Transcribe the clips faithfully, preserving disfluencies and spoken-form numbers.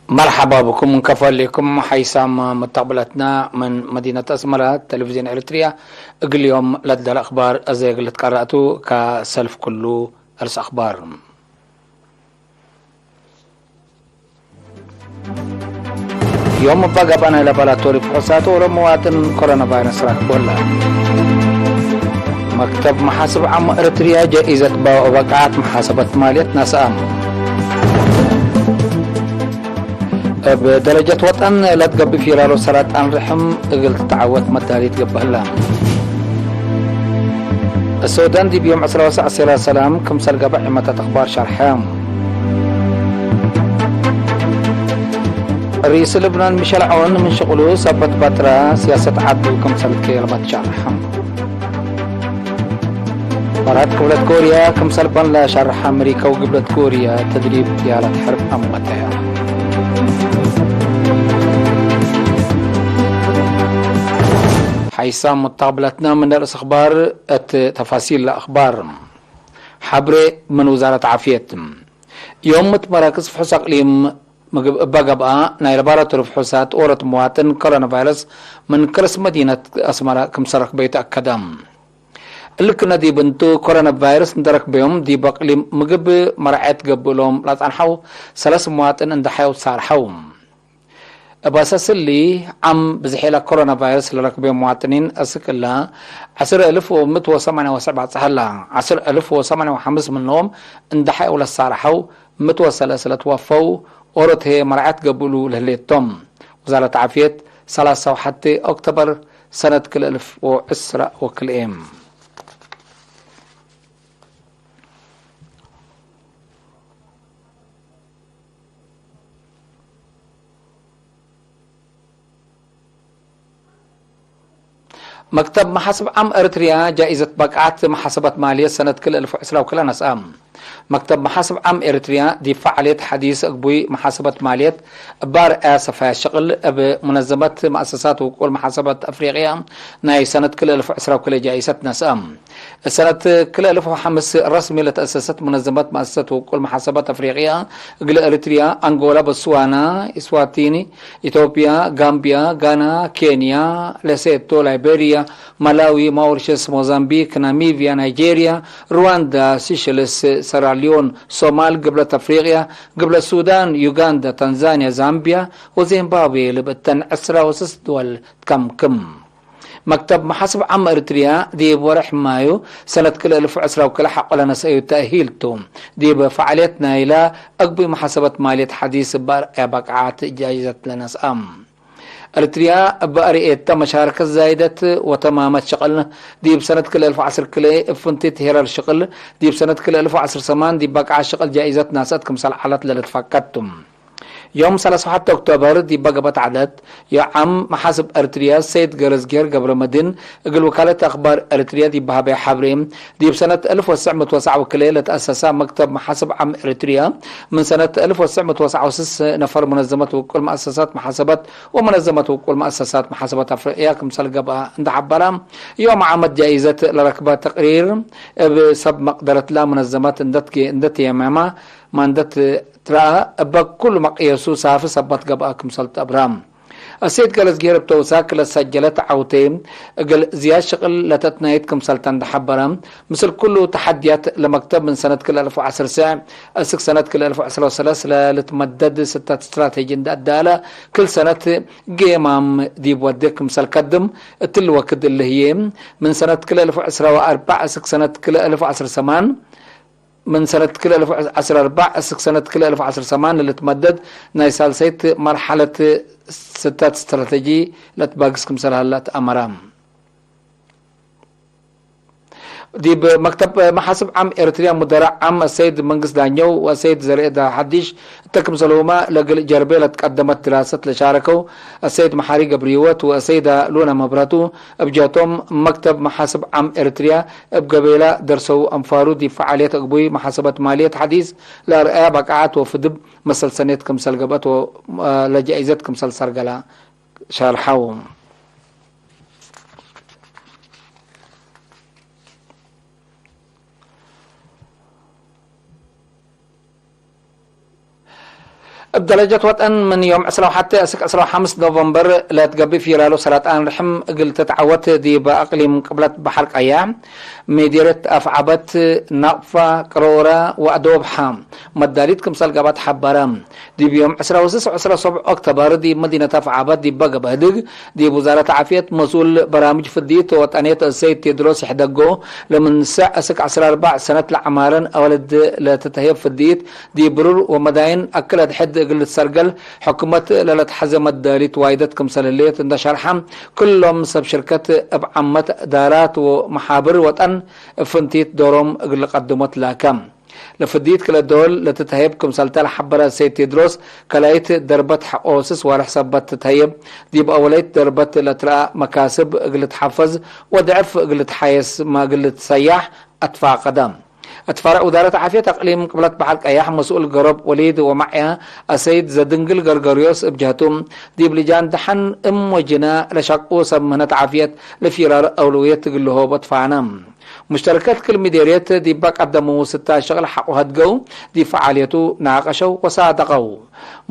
መርሐባ ብኩም፣ እንከፎ ሌኩም ሓይሳም መተቅብለትና ምን መዲነት አስመረ፣ ቴሌቪዥን ኤሪትርያ። እግል ዮም ለትደለ አክባር አዜ እግል ልትቀረእ ቱ፣ ከሰልፍ ኩሉ እርስ አክባር። ዮም እበ ገብአ ናይ ለባላቶሪ ፍሑሳት ወሮ መዋጥን ኮሮና ቫይረስ ራክቦ ህለ። መክተብ መሓስብ ዓም ኤረትርያ ጃኢዘት በ-፣ በቃዓት መሓሰበት ማልየት ነስአ። እብ ደረጀት ወጠን ለትገብእ ፊራሮ ሰረጣን ርሕም እግል ትትዓወት መዳሊት ገብእ ህለ። ሶደን ዲብ ዮም ዕስራ ወሰዕ ሴራ ሰላም ክምሰል ገብእ ዒመታት አክባር ሸርሐ። ርኢስ ልብናን ሚሸል ዐውን ምን ሽቅሉ ሰበት ባጥራ ሲያሰት ዐዱ ክምሰል ኬለመት ሸርሐ። ወራት ግብለት ኮርያ ክምሰል በን ለሸርሐ አመሪከ ወግብለት ኮርያ ተድሪብ ጥያራት ሐርብ አመተ። ሓይሳም ሙተቅብለትነ ምን ርእስ አክባር እት ተፋሲል ለአክባር። ሐብሬ ምን ውዛረት ዓፍየት። ዮም እት መራክዝ ፍሑስ አቅሊም ምግብ እበ ገብአ፣ ናይ ለባራቶሪ ፍሑሳት ኦሮት መዋጥን ኮሮና ቫይረስ ምን ክርስ መዲነት አስመረ ክምሰል ረክበዩ ተአከደ። እሊ ክነ ዲብ እንቱ፣ ኮሮና ቫይረስ እንደ ረክበዮም ዲብ አቅሊም ምግብ መርዐት ገብእሎም ለጸንሐው ሰለስ መዋጥን እንደ ሐየው ሳርሐው። እብ አሳስ እሊ፣ ዓም ብዝሕ ለኮሮና ቫይረስ ለረክበዮም መዋጥኒን አስክ እለ፣ ዐስር እልፍ ወምእት ወሰማንያ ወሰብዕ በጽሐ እለ፣ ዐስር እልፍ ወሰማንያ ወሐምስ ምኖም እንደ ሐየው ለሳርሐው፣ ምእት ወሰለስ ለትወፈው፣ ኦሮት ህዬ መርዐት ገብእሉ ለህሌት ቶም። ውዛረት ዓፍየት፣ ሰላሳ ወሐቴ ኦክቶበር ሰነት ክልኤ እልፍ ወዕስራ ወክልኤ። መክተብ መሓስብ ዓም ኤረትርያ ጃኢዘት በቃዓት መሓሰበት ማልየት ሰነት ክልኤ እልፍ ወዕስራ ወክልኤ ነስአ። መክተብ መሓስብ ዓም ኤረትርያ ዲብ ፈዓልየት ሐዲስ እግቡይ መሓሰበት ማልየት እብ አርአያ ሰፋያ ሸቅል እብ ሙነዘመት መአሰሳት ውቁል መሓሰበት አፍሪቅያ ናይ ሰነት ክልኤ እልፍ ወዕስራ ወክልኤ ጃኢሰት ነስአ። ሰነት ክልኤ እልፍ ወሐምስ ረስሚ ለተአሰሰት ሙነዘመት መአሰሰት ውቁል መሓሰበት አፍሪቅያ፣ እግል ኤሪትርያ፣ አንጎላ፣ ቦትስዋና፣ ኢስዋቲኒ፣ ኢትዮጵያ፣ ጋምቢያ፣ ጋና፣ ኬንያ፣ ሌሴቶ፣ ላይቤሪያ፣ ማላዊ፣ ማውሪሸስ፣ ሞዛምቢክ፣ ናሚቢያ፣ ናይጄሪያ፣ ሩዋንዳ፣ ሲሸልስ፣ ሰራሊዮን፣ ሶማል፣ ግብለት አፍሪቅያ፣ ግብለት ሱዳን፣ ዩጋንዳ፣ ታንዛንያ፣ ዛምቢያ ወዚምባብዌ ልብእተን ዕስራ ወስስ ድወል ትከምክም። መክተብ መሓስብ ዓም ኤሪትርያ ዲብ ወርሕ ማዩ ሰነት ክልኤ እልፍ ወዕስራ ወክልኤ ሐቆ ለነስአዩ ተእሂል ቱ። ዲብ ፈዓልየት ናይላ አግቡይ መሓሰበት ማልየት ሐዲስ እብ አርአያ በቃዓት ጃይዘት ለነስአ። ኤሪትርያ እብ አርኤተ መሻረከት ዛይደት ወተማመት ሸቅል ዲብ ሰነት ክልኤ እልፍ ወዐስር ክልኤ እብ ፍንቲት ሄራር ሽቅል ዲብ ሰነት ክልኤ እልፍ ወዐስር ሰማን ዲብ በቃዓት ሽቅል ጃይዘት ናስአት ክምሰል ዐለት ለልትፈቀድ ቱ። ዮም ሰላሳ ወሐቴ ኦክቶበር ዲበ ገብአት ዐለት፣ የዓም መሓስብ ኤሪትርያ ሰይድ ገረዝጌር ገብረመድህን እግል ወካለት አክባር ኤሪትርያ ዲብ ሀበየ ሐብሬ፣ ዲብ ሰነት አልፍ ወትሰዕ ምእት ወሰብዓ ወክልኤ ለተአሰሰ መክተብ መሓስብ ዓም ኤሪትርያ፣ ምን ሰነት አልፍ ወትሰዕ ምእት ወሰብዓ ወስስ ነፈር ሙነዘመት ውቁል መአሰሳት መሓሰበት ወሙነዘመት ውቁል መአሰሳት መሓሰበት አፍሪቅያ ክምሰል ገብአ እንደ ሐበረ፣ ዮም ዓመት ጃኢዘት ለረክበ ተቅሪር እብ ሰብ መቅደረትላ ሙነዘመት እንደ ትጌ-፣ እንደ ትየመመ፣ ማንደት ትረአ፣ እበ ኩሉ መቅየሱ ሳፊ ሰበት ገብአ ክምሰል ተአብራ። አሰይድ ገረዝጌር እብ ተውሳክ ለሰጀለት ዐውቴ፣ እግል ዝያድ ሽቅል ለተትናይት ክምሰል ተንደሐበረ፣ ምስል ኩሉ ተሐድያት ለመክተብ ምን ሰነት ክልኤ አልፍ ወዐስር ሰዕ እስክ ሰነት ክልኤ አልፍ ወዐስር ወሰለስ ለልትመደድ ስተት ስትራቴጂ እንደ አዳለ፣ ክል ሰነት ጌማም ዲብ ወዴ ክምሰል ከድም፣ እትሊ ወክድ እሊ ህዬ፣ ምን ሰነት ክልኤ አልፍ ወዐስር ወአርበዕ እስክ ሰነት ክልኤ አልፍ ወዐስር ሰማን፣ ምን ሰነት ክልኤ አልፍ ወዐስር ወአርበዕ እስክ ሰነት ክልኤ አልፍ ወዐስር ሰማን ለልትመደድ ናይ ሳልሰይት መርሐለት ስተት ስትራቴጂ ለትባግስ ክምሰል ሀለ ተአመረ። ዲብ መክተብ መሓስብ ዓም ኤረትርያ ሙደራእ ዓም አሰይድ መንግስት ዳኘው ወአሰይድ ዘርኤ ሐዲሽ እተ ክምሰልሁመ ለእግል ጀርቤ ለትቀደመት ድራሰት ለሻረከው አሰይድ መሓሪ ገብርሂወት ወአሰይደ ሉና መብረቱ እብ ጀህቶም መክተብ መሓስብ ዓም ኤረትርያ እብ ገቤላ ደርሰው አንፋሩ ዲብ ፈዓልየት አግቡይ መሓሰበት ማልየት ሐዲስ ለአርአያ በቃዓት ወፍድብ መሰል ሰኔት ክምሰል ገብአት ወ-፣ ለጃኢዘት ክምሰል ሰርገላ ሸርሐው። እብ ደረጀት ወጠን ምን ዮም ዕስራ ወሐቴ እስክ ዕስራ ወሐምስ ኖቨምበር ለትገብእ ፊራሎ ሰረጣን ርሕም እግል ትትዐወት ዲብ አቅሊም ቅብለት በሐር ቀያሕ፣ ምዴርየት አፍዓበት፣ ናቅፋ፣ ቅሮረ ወአዶብሐ መዳሊት ክምሰል ገብአት ሐበረ። ዲብ ዮም ዕስራ ወስስ ዕስራ ሰብዕ ኦክቶበር ዲብ መዲነት አፍዓበት ዲበ ገብአ ህድግ፣ ዲብ ውዛረት ዓፍየት መስኡል በራምጅ ፍድይት ወጠንየት ሰይድ ቴድሮስ ይሕደጎ፣ ለምን ሰዕ እስክ ዕስራ አርበዕ ሰነት ለዐማረን አወልድ ለትተህየብ ፍድይት፣ ዲብ ብሩር ወመዳይን አክለ አድሕድ እግል ልትሰርገል ሕኩመት ለለትሐዜ መዳሊት ዋይደት ክምሰል ህሌት እንደ ሸርሐ፣ ክሎም ሰብ ሽርከት እብ ዓመት፣ እዳራት ወመሓብር ወጠን እብ ፍንቲት ዶሮም እግል ልቀድሞ ትላከ። ለፍድይት ክለ ዶል ለትትሀየብ ክምሰልተ ለሐበረ ሰይድ ቴድሮስ፣ ከላይት ደርበት ሐቆ ስስ ዋርሕ ሰበት ትትሀየብ፣ ዲብ አወለይት ደርበት ለትረአ መካስብ እግል ልትሐፈዝ ወድዕፍ እግል ልትሓየስ እግል ልትሰያሕ አትፋቀደ። እት ፈርዕ ውዛረት ዓፍየት አቅሊም ቅብለት በሐር ቀያሕ መስኡል ገሮብ ወሊድ ወማዕያ አሰይድ ዘድንግል ገርገርዮስ እብ ጀህቱ፣ ዲብ ልጃን ደሐን እም ወጅነ ለሸቁ ሰብ ምህነት ዓፍየት ለፊራር አውለውየት እግል ልሆቦ ትፋነ። ሙሽተረከት ክል ምዴርየት ዲበ ቀደሙ ስታ ሸቅል ሐቆ ሀድገው፣ ዲብ ፈዓልየቱ ናቀሸው ወሳደቀው።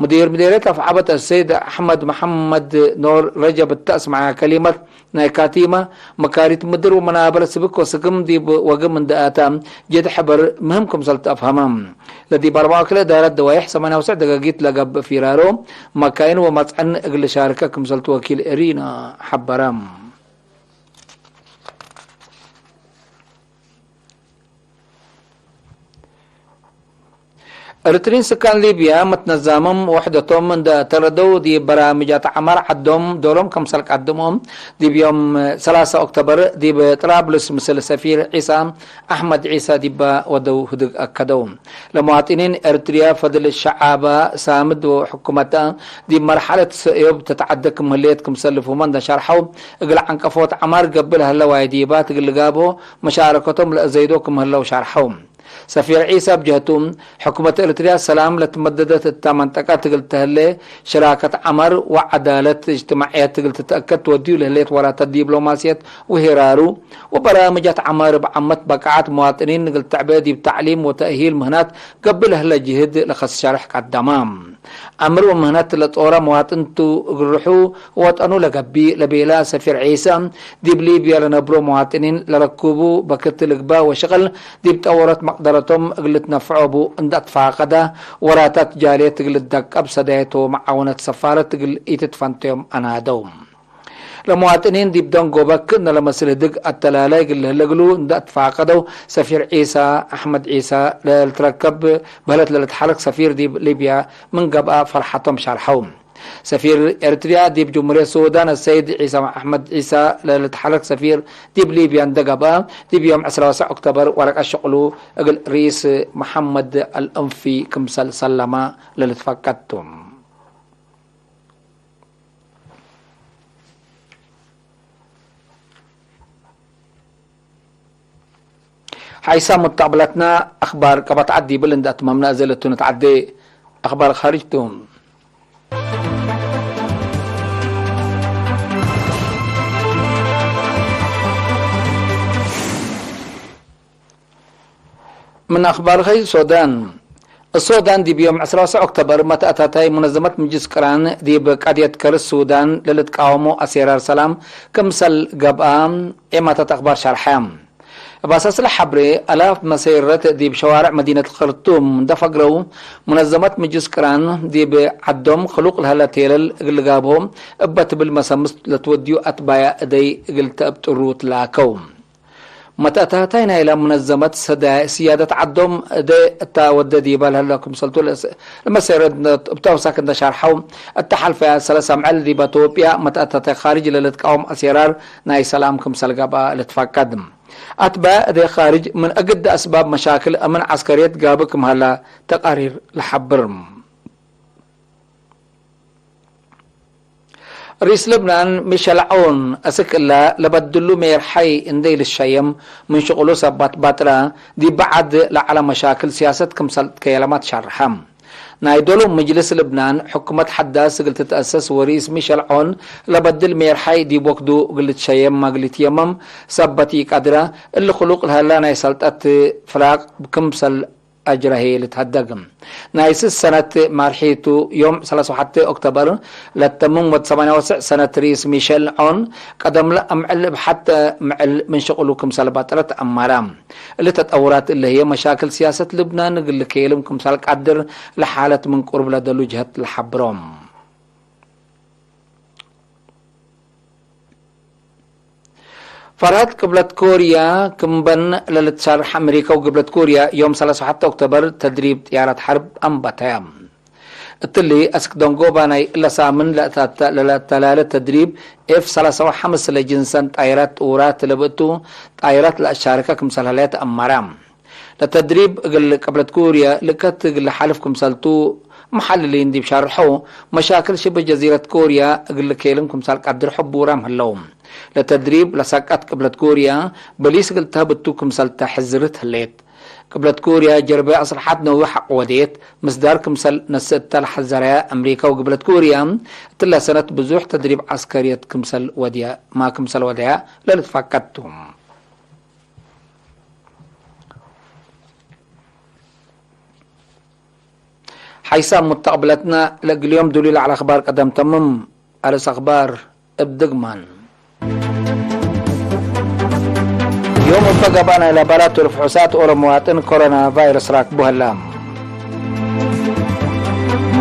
ሙዲር ምዴርየት አፍዓበት አሰይድ አሕመድ መሐመድ ኖር ረጀብ እተ አስመዐ ከሊመት፣ ናይ ካቲመ፣ መካሪት ምድር ወመናበር ስብክ ወስግም ዲብ ወግም እንደ አተ፣ ጀድ ሕበር ምህም ክምሰል ተአፍሀመ። ለዲብ አርበዕ ወክልኤ እዳረት ደዋይሕ ሰማንያ ወሰዕ ደጋጊት ለገብእ ፊራሮ፣ መካይን ወመጽዐን እግል ልሻርከ ክምሰል ተወኪል ኤሪና ሐበረ። ኤሪትሪን ስካን ሊብያ መትነዛምም ወሕደቶም እንደ ተረደው፣ ዲብ በራምጃት ዐማር ዐዶም ዶሎም ከምሰል ቀድሞ፣ ዲብ ዮም ሰላሳ ኦክቶበር ዲብ ጥራብሉስ ምስል ሰፊር ዒሳ አሕመድ ዒሳ ዲበ ወደው ህድግ አከደው። ለመዋጥኒን ኤሪትርያ ፈድል ሸዓባ ሳምድ ወሕኩመታ ዲብ መርሐለት ሰእዮብ ተትዐደ ክም ህሌት ክምሰል ልፍሁመ እንደ ሸርሐው፣ እግል ዐንቀፎት ዐማር ገብእ ለህለ ዋይዲባት እግል ልጋብኦ መሻረከቶም ለአዘይዶ ክም ህለው ሸርሐው። ሰፊር ዒሳ እብ ጀህቱ፣ ሕኩመት ኤሪትርያ ሰላም ለትመደደት እተ መንጠቀት እግል ተህሌ፣ ሽራከት ዐማር ወዐዳለት እጅትማዕየት እግል ትትአከድ ትወድዩ ለህሌት ወራታት ዲብሎማስየት ወሄራሩ፣ ወበራምጃት ዐማር እብ ዓመት በቃዐት መዋጥኒን እግል ተዕቤ ዲብ ተዕሊም ወተእሂል ምህናት ገብእ ለህለ ጅህድ ለከስ ሸርሕ ቀደመ። አምር ወምህነት ለጦረ መዋጥን ቱ እግል ርሑ ወጠኑ ለገብእ ለቤለ ሰፊር ዒሳ፣ ዲብ ሊብያ ለነብሮ መዋጥኒን ለረክቡ በክት ልግበእ ወሽቅል ዲብ ጠወሮት መቅደረቶም እግል ልትነፍዖ እቡ እንደ አትፋቀደ፣ ወራታት ጃልየት እግል ልትደቀብ ሰዳየት ወመዓወነት ሰፋረት እግል ኢትትፈንተዮም አናደው። ለመዋጥኒን ዲብ ደንጎበ ክእነ ለመስል ህድግ አተላላይ እግል ለህለ እግሉ እንደ አትፋቀደው፣ ሰፊር ዒሳ አሕመድ ዒሳ ለልትረከብ በህለት ለልትሓረክ ሰፊር ዲብ ሊብያ ምን ገብአ ፈርሐቶም ሸርሐው። ሰፊር ኤሪትርያ ዲብ ጅምሁርየት ሱዳን አሰይድ ዒሳ አሕመድ ዒሳ ለልትሓረክ ሰፊር ዲብ ሊብያ እንደ ገብአ፣ ዲብ ዮም ዕስራ ወሰዕ ኦክቶበር ወረቀት ሽቅሉ እግል ርኢስ መሐመድ አልአንፊ ክምሰል ሰለመ ለልትፈቀድ ቱ። ሐይሳም ሙተቅብለትና አክባር ቀበት ዐድ ዲብል እንደ አትመምነ፣ እዘ ለቱ ንትዐዴ አክባር ካርጅ ቱ። ምን አክባር ኸይ ሶዳን። እሶዳን ዲብ ዮም ዕስራ ወሰዕ ኦክቶበር መትአታታይ ሙነዘመት ምጅልስ ቅራን ዲብ ቀድየት ከርስ ሱዳን ለልትቃወሞ አሴራር ሰላም ክምሰል ገብአ ኤማታት አክባር ሸርሐ። እብ አሳስለ ሐብሬ፣ አላፍ መሰይረት ዲብ ሸዋርዕ መዲነት ከርቱም እንደ ፈግረው፣ ሙነዘመት ምጅልስ ቅራን ዲብ ዐዶም ክሉቅ ለሀለ ቴለል እግል ልጋብሆ እበ ትብል መሰምስ ለትወድዩ አትባያ እደይ እግል ተአብጥሩ ትላከው። መትአታታይ ናይለ ሙነዘመት ሰዳይ ስያደት ዐዶም እዴ እተ ወዴ ዲበ ለህለ ክምሰልቱ ለመሰይረት እብ ተውሳክ እንደ ሸርሐው፣ እተ ሐልፈያት ሰለስ አምዕል ዲበ ኢትዮጵያ መትአታታይ ካርጅ ለልትቃወም አሴራር ናይ ሰላም ክምሰል ገብአ ልትፈቀድ። አትባያ እዴ ካርጅ ምን እግድ አስባብ መሻክል አምን ዐስከርየት ጋብእ ክም ሀላ ተቃሪር ለሐብር። ርኢስ ልብናን ሚሸል ዖን፣ አስክ እለ ለበድሉ ሜርሐይ እንዴ ኢልትሸየም ምን ሽቅሉ ሰባት ባጥረ፣ ዲብ በዐድ ለዐለ መሻክል ሲያሰት ክምሰል ትከየለመ ትሸርሐ። ናይ ዶሉ ምጅልስ ልብናን፣ ሕኩመት ሐዳስ እግል ትትአሰስ ወርኢስ ሚሸል ዖን ለበድል ሜርሐይ ዲብ ወክዱ እግል ልትሸየም እግል ልትየመም ሰበት ኢቀድረ፣ እሊ ክሉቅ ለሀላ ናይ ሰልጠት ፍራቅ ክምሰል አጅረ ህዬ ልትሀደግ። ናይ ስስ ሰነት ማርሒቱ ዮም ሰላሳ ወሐቴ ኦክቶበር ለተምም ወድ ሰማንያ ወትሰዕ ሰነት ርኢስ ሚሸል ዖን፣ ቀደምለ አምዕል እብ ሐተ ምዕል ምን ሽቅሉ ክምሰል ባጥረት አማራ። እሊ ተጠውራት እለ ህዬ መሻክል ሲያሰት ልብናን እግል ልከየልም ክምሰል ቃድር ለሓለት ምን ቁርብ ለደሉ ጀህት ለሐብሮም። ፈርሀት ቅብለት ኮርያ ክምበን ለልትሻርሕ አሜሪካ ወግብለት ኮርያ ዮም ሰላሳ ወሐተ ኦክቶበር ተድሪብ ጥያራት ሐርብ አንበተያ። እትሊ አስክ ደንጎባ ናይ እለ ሳምን ለአታተ-፣ ለለአተላለ ተድሪብ ኤፍ ሰላሳ ወሐምስ ለጅንሰን ጣይራት ጥውራት ለብእቱ ጣይራት ለአሻርከ ክምሰል ሀለየ ተአመረ። ለተድሪብ እግል ቅብለት ኩርየ ልከት እግል ለሓልፍ ክምሰልቱ፣ መሐልሊን ዲብ ሸርሖ፣ መሻክል ሽብህ ጀዚረት ኮርያ እግል ልኬልም ክምሰል ቀድር ሕቡራም ህለው። ለተድሪብ ለሰቀት ቅብለት ኮርያ፣ በሊስ እግል ተህብ እቱ ክምሰል ተሐዝርት ህሌት። ቅብለት ኮርያ ጀርበ አስልሐት ነዊ ሐቅ ወዴት፣ ምስዳር ክምሰል ነስእተ ለሐዘረያ አምሪካ ወግብለት ኮርያ፣ እትለ ሰነት ብዙሕ ተድሪብ ዐስከርየት ክምሰል ወድያ፣ ማ ክምሰል ወደያ ለልትፋቀድ ቱ። ሐይሳም ሙተቅብለትነ ለእግል ዮም ዱሊ ለዐለ አኽባር ቀደም ተምም። አርስ አኽባር እብ ድግማን። ዮም እበ ገብአ ናይለ በላቱ ለፍሑሳት ኦሮ መዋጥን ኮሮና ቫይረስ ራክቡ ህለ።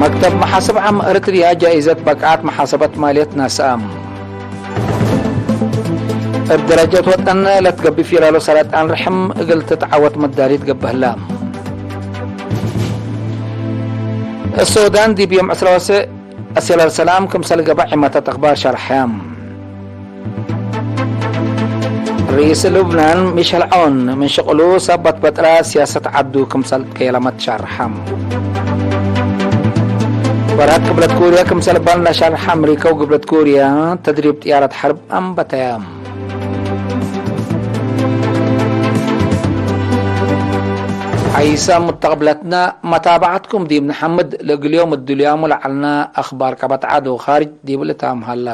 መክተብ መሓስብ ዓም ኤረትርያ ጃኢዘት በቅዓት መሓሰበት ማልየት ነስአ። እብ ደረጀት ወጠን ለትገብእ ፊላሎ ሰረጣን ርሕም እግል ትትዓወት መዳሊት ገብእ ህለ። እሱዳን ዲብ ዮም ዕስራ ወስዕ አሴላል ሰላም ክምሰል ገብአ ዒመታት አኽባር ሸርሐ። ርኢስ ሉብናን ሚሸል ዐውን ምን ሽቅሉ ሰበት በጥራ ሲያሰት ዐዱ ክምሰል ከየለመት ሸርሐ። ወራት ግብለት ኩርያ ክምሰል ባልና ሸርሐ አምሪካ ወግብለት ኩርያ ተድሪብ ጥያራት ሐርብ አንበተያ። ሐይሰ ሙተቅብለትነ መታብዐትኩም ዲብ ነሐምድ፣ ለእግል ዮም እድልያሙ ለዐልነ አኽባር ቀበት ዐድ ወኻርጅ ዲብ ልታም ሀለ።